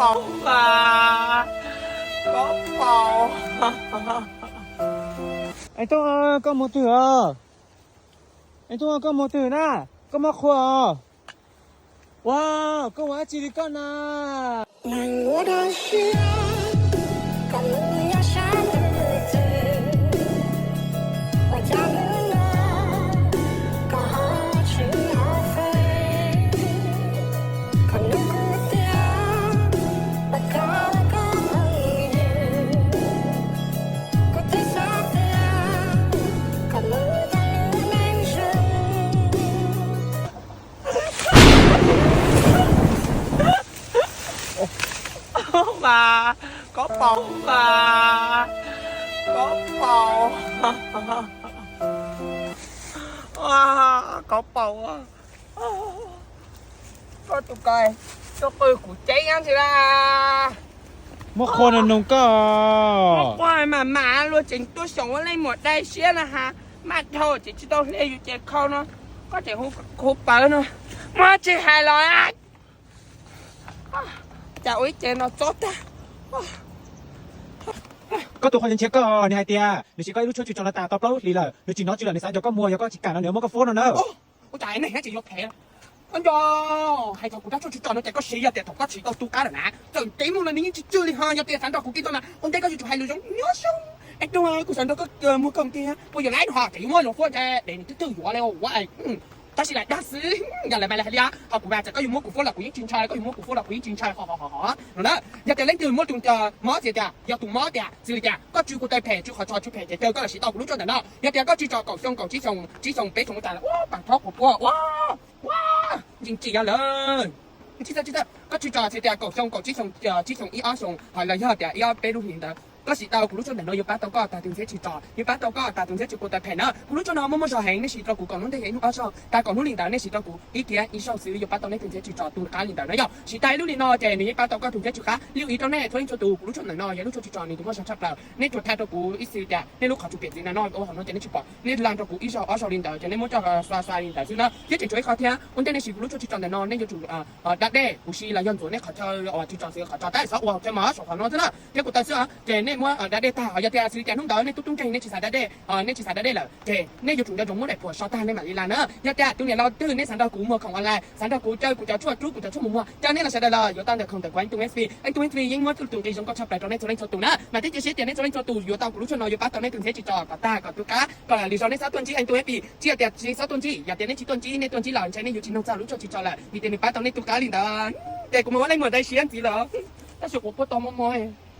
Paus mas, Kaub Paus. Es Tooj, koj mus twg os? Es Tooj, koj mus twg na? Koj mob qhua os? Ua, koj ua dab tsi li koj na? Mas, Kaub Paus mas, Kaub Paus. Kaub Paus, koj tus ko tuaj qw kuv ceeb ntsis la. Muab qhua no nug koj. Muab qhua mas mas luag tseem tuaj xyoos ua leej muam dai siab na has, maj dhau ces tsis tau hle yus ces khau no, koj tseem hu pawv no, muab tsis hais los. Cas ua ib ce no txob tag. Koj tus qhua nchiav koj, nws hais tias nws siv koj ib lub tshuaj tsw tso no tas tau plaub lub hlis lawm, nws tsis hnov tsw lawm, nws xav nco koj muag, yog koj tsis kam no nws yuav muab koj fuab no na. Ua cas neeg thiab tsis yuav phem. Nco, hais txog kuv rab tshuaj tsw tso no ces koj siv yog tias thaum koj tsis tau tu qab lawm na, txawm cev mus los nws yeej tsis tsw li ho. Yog tias xav nrog kuv kev tuaj mas ua ntej koj yuav tsum hais lus zoo nyob zoo. Es Tooj, kuv xav nrog koj mus kawm kiag, puas yuav laib no ho, ces yuav muab luag fuab ntag, es nws twb twb yuav li ua. Tab sis lam dag xwb, yog lawv mas lawv hais li, ho kuv mas txawm koj yuav muab kuv fuab los kuv yeej tsis ntshai, koj yuav muab kuv fuab los kuv yeeb tsis ntshai ho ho ho no na. Yog tias leej twg muab tus mob txiv tias yog tus mob tias txwv li tias koj tsw kuv tais phem, tsw qhov tso tsw phem ces caw koj los siv tau kuv lub tshuaj ntawm no. Yog tias koj tsw tso kaum xyoo, kaum tsib xyoo, tsib xyoo, peb xyoo tas lawm, ua pam thob quav puab, ua, ua, ntseeg tsis yog lawm. Tsis txawj, tsis txawj, koj tsw tso txwv tias kaum xyoo, kaum tsib xyoo, tsib xyoo ib ob xyoo ho los yog tias ib ob peb lub hlis ntawd, koj siv tau kuv lub tshuaj ntawm no yuav pab tau koj tag tus ntxhiab tsw tso, yuav pab tau koj tag tus ntxhiab tsw kuv tais phem na. Kuv lub tshuaj no muaj muaj zog heev, nej siv rau kuv kaum hnub ntej ib hnub ob zaug, tas kaum hnub li ntawd nej siv rau kuv ib kiag ib zaug xwb yuav pab tau nej tus ntxhiab tsw tso tu qab li ntawd na yom. Siv tas ib lub li no ces nws yeej pab tau koj tus ntxhiab tsw qab. Li ib rau nej txhua leej txhua tus, kuv lub tshuaj ntawm no yog lub tshuaj tsw tso nws tus muaj zog tshaj plaws. Nej tsuas tha rau kuv ib xwb tias nej lub qhov tsw pem ntxiv ntawm no ua hauv no ces nej tsis pom, nej la rau kuv ib zaug ob zaug li ntawd ces nej muab coj xa xa li ntawd xwb na. Thiab tseem tshuav ib qho thiab, ua ntej nej siv kuv lub tshuaj tsw tso ntawm no nej yuav tsum da dej, kuv siv los yog ntxuav nej qhov chaw uas tsw tso xwb, qhov tso tab xov ua hauv chaw mos saum qhov no xwb na. Thiab kuv taw xwb os, ces nej muab da dej tag, yog tias xws li tias hnub ntawd nej tub tub nkeeg nej tsis xav da dej, nej tsis xav da dej lawm ces nej yuav tsum nco ntsoov muab daim phuam so tag nej mam li la na. Yog tias tus niam laus twg nej xav nrog kuv muag khoom online, xav nrog kuv caw kuv cov tshuaj, rub kuv cov tshuaj mus muag, caw nej los sawv daws los yuav tau ntawm khoom ntawm kuv Aim Toon S P. Aim Toon S P yeej muab txuj tus nqi zoo nkauj tshaj plaws rau nej txhua leej txhua tus na. Mas thiab cia siab tias nej txhua leej txhua tus yuav tau kuv lub tshuaj no yuav pab tau nej tus ntxhiab tsw tso kom tag kom tu qab kom lwm zaus nej xob tuaj ntsib Aim Toon S P. Tsis yog tias tsis xob tuaj ntsib, yog tias nej tsis tuaj ntsib, nej tuaj ntsib los ntshe nej yuav tsis nug txog lub tshuaj tsw tso lawm vim tias nws pab tau nej tu qab li ntawd. Ces kuv mus ua leej muam dai siab ntxiv lawm, tab sis quav puab to mob mob.